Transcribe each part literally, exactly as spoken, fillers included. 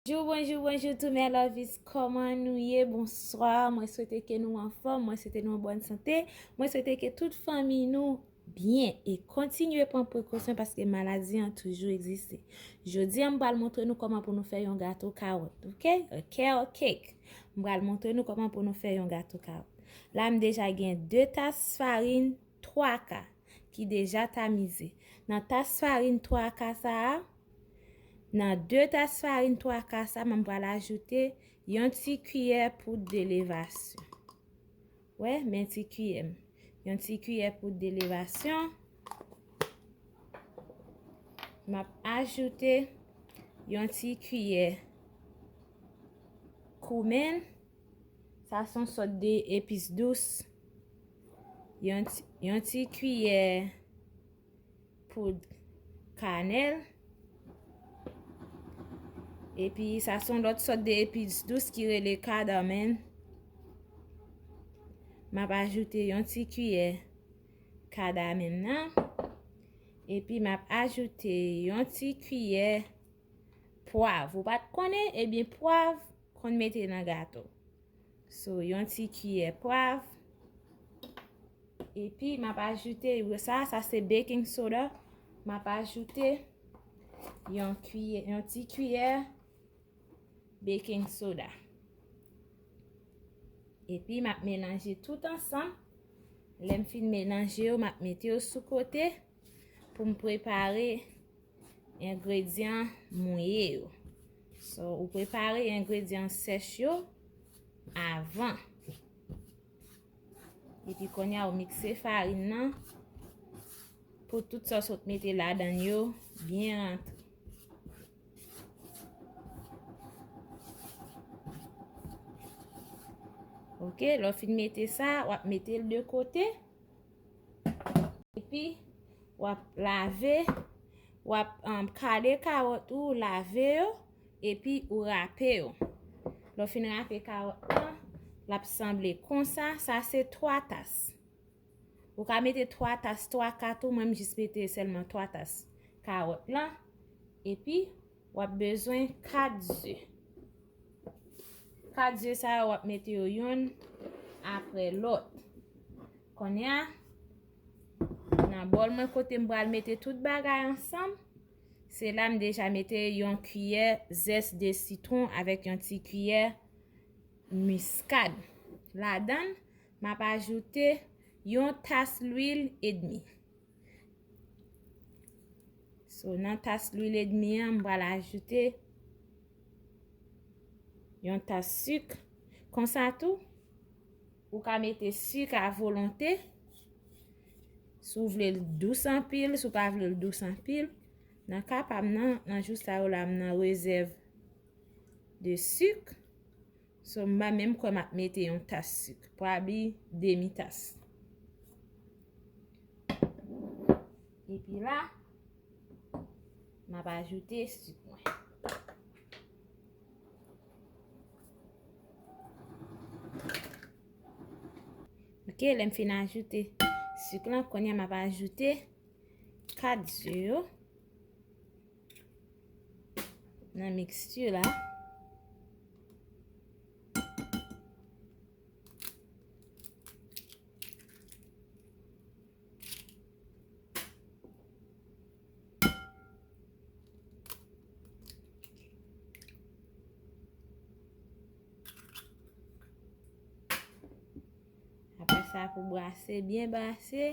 Bonjou, bonjou, bonjou tou, mes lovies. Kòman nou ye? Bonswa. Mwen swete ke nou anfòm. Mwen swete nou an bòn sante. Mwen swete ke tout fanmi nou byen e kontinye pran prekosyon paske maladi an toujou egziste. Jodi a, m pral montre nou kòman pou nou fè yon gato kawòt, oke? A carrot cake. M pral montre nou kòman pou nou fè yon gato kawòt. La, m deja gen de tas farin twa ka ki deja tamize. Nan tas farin twa ka sa a, nan de tas farin twa ka sa, m pral ajoute yon ti kiyè poud de levasyon. Wè, men ti kiyè m. Yon ti kiyè poud de levasyon. M ap ajoute yon ti kiyè koumen. Sa se yon sòt de epis dous. Yon ti, yon ti kiyè poud kanèl. Epi sa se yon lòt sòt de epis dous ki rele kadamen. M ap ajoute yon ti kiyè kadamen nan. Epi m ap ajoute yon ti kiyè pwav. Ou pa t konnen? Ebyen, pwav konn mete nan gato. So, yon ti kiyè pwav. Epi, m ap ajoute, sa, sa se baking soda. M ap ajoute yon kiyè, yon ti kiyè baking soda. Epi, m ap melanje tout ansanm. Lè m fin melanje yo, m ap mete yo sou kote pou m prepare engredyan mouye yo. So, ou prepare engredyan sèch yo avan. Epi kounye a, ou mikse farin nan pou tout sa w sot mete ladan l yo byen rantre. Oke, lè w fin mete sa, w ap mete l de kote. Epi, w ap lave, w ap, um, kale kawòt ou, lave yo, epi ou rape yo. Lè w fin rape kawòt lan, l ap sanble konsa. Sa se twa tas. Ou ka mete twa tas, twa ka tou, mwen m jis mete sèlman twa tas kawòt lan. Epi, w ap bezwen kat ze. Kat ze sa yo, w ap mete yo youn apre lòt. Kounye a, nan bòl mwen kote m pral mete tout bagay ansanm, se la m deja mete yon kiyè zès de sitwon avèk yon ti kiyè miskad. Ladan l, m ap ajoute yon tas lwil edmi. So, nan tas lwil edmi an, m pral ajoute yon tas sik. Konsa tou, ou ka mete sik a volonte. Si w vle l dous anpil, si w pa vle l dous anpil. Nan ka pa m nan, nan jou sa yo la, m nan rezèv de sik. So, m pa menm kwè m ap mete yon tas sik. Pwabli demi tas. Epi la, m ap ajoute sik mwen. Oke, lè m fin ajoute sik lan, kounye a m ap ajoute kat ze yo nan miksti la. Apre sa, pou brase, byen brase.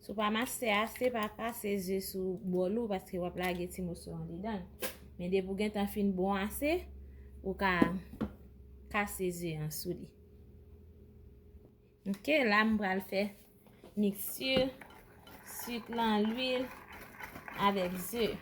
Si w pa mase ase, pa kase ze sou bòl ou, paske w ap lage ti moso andedan l. Men depi w gentan fin bon ase, ou ka kase ze an sou li. Oke, la m pral fè miksti sik lan, lwil avèk ze.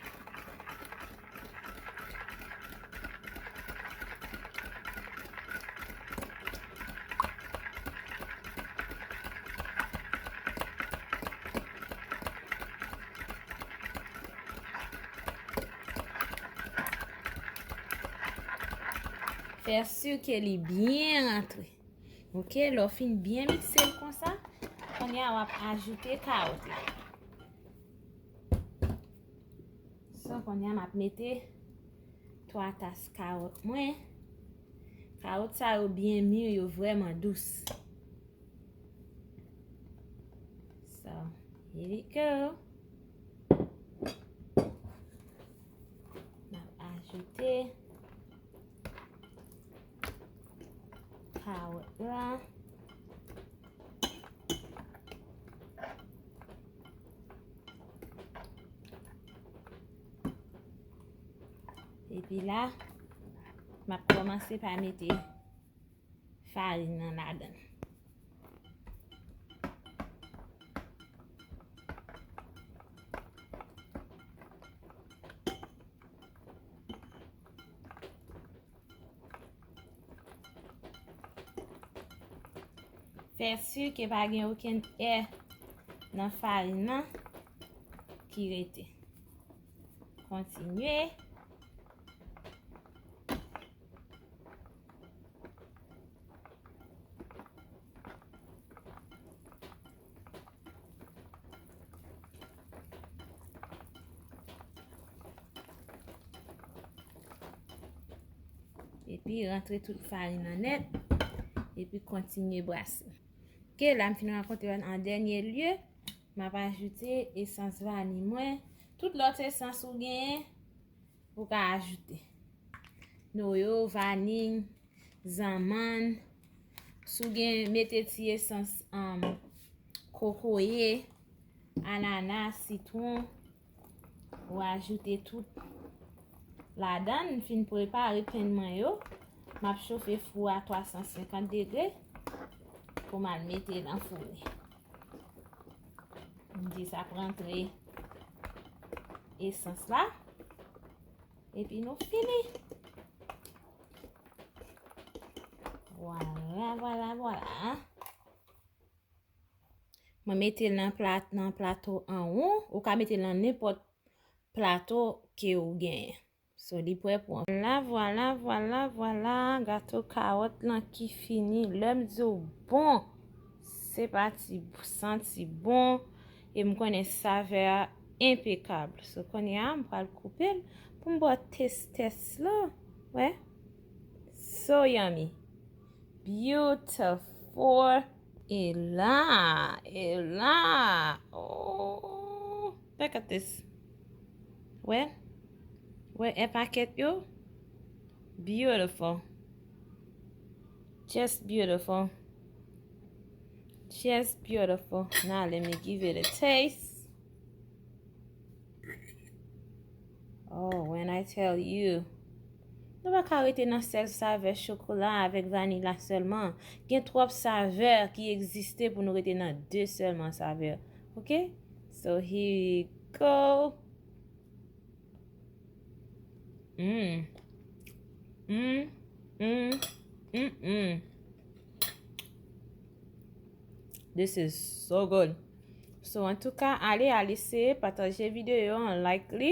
Fè si ke li byen rantre. Oke, lè w fin byen mikse l konsa, kounye a w ap ajoute kawòt la. So, kounye a m ap mete twa tas kawòt mwen. Kawòt sa yo byen mi, yo vrèman dous. So, here we go. M ap ajoute kawòt la. Epi la, m ap kòmanse pa mete farin nan ladan. Fè si ke pa gen okenn è nan farin nan ki rete. Kontinye. Epi rantre tout farin nan nèt. Epi kontinye brase. Ke la m fin rankontre an dènye lye, m ap ajoute esans vani mwen. Tout lòt esans ou genyen, ou ka ajoute. Noyo, vaniy, zanmann. Si w gen, mete ti esans, um, kokoye, anana, sitwon. Ou ajoute tout ladan. M fin prepare pen mwen yo. M ap chofe fou a twa san senkant degre pou m al mete nan founi. M jis ap rantre esans la. Epi nou fini. Vwala, vwala, vwala. Mwen mete l nan plat, nan plato an won. Ou ka mete l nan nenpòt plato ke ou genyen. So, li prè pou an. Vwala, vwala, vwala, vwala. Gato kawòt lan ki fini. Lè m di w bon, se pa ti santi bon. E m konnen savè a enpekab. So, kounye a, m pral koupe l pou m ba w tès tès la. Wè? So yummy. Beautiful. E la, e la. Oh, look at this. Wè? Wè è pakèt yo? Beautiful. Just beautiful. Just beautiful. Now let me give it a taste. Oh, when I tell you. Nou pa ka rete nan sèl savè chokola avèk vaniy la sèlman. Gen twòp savè ki egziste pou nou rete nan de sèlman savè. Ok? So, here we go. Mm. Mm, mm, mm, mm. This is so good. So, antouka, ale, ale eseye, pataje videyo an, like li,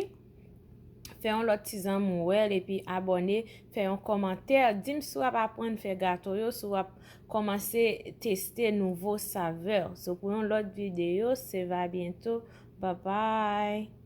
fè yon lòt ti zanmi w wè l, epi abòne, fè yon kòmantè, di m si w ap aprann fè gato yo, si w ap kòmanse teste nouvo savè. So, pou yon lòt videyo, se va byento. Bye bye.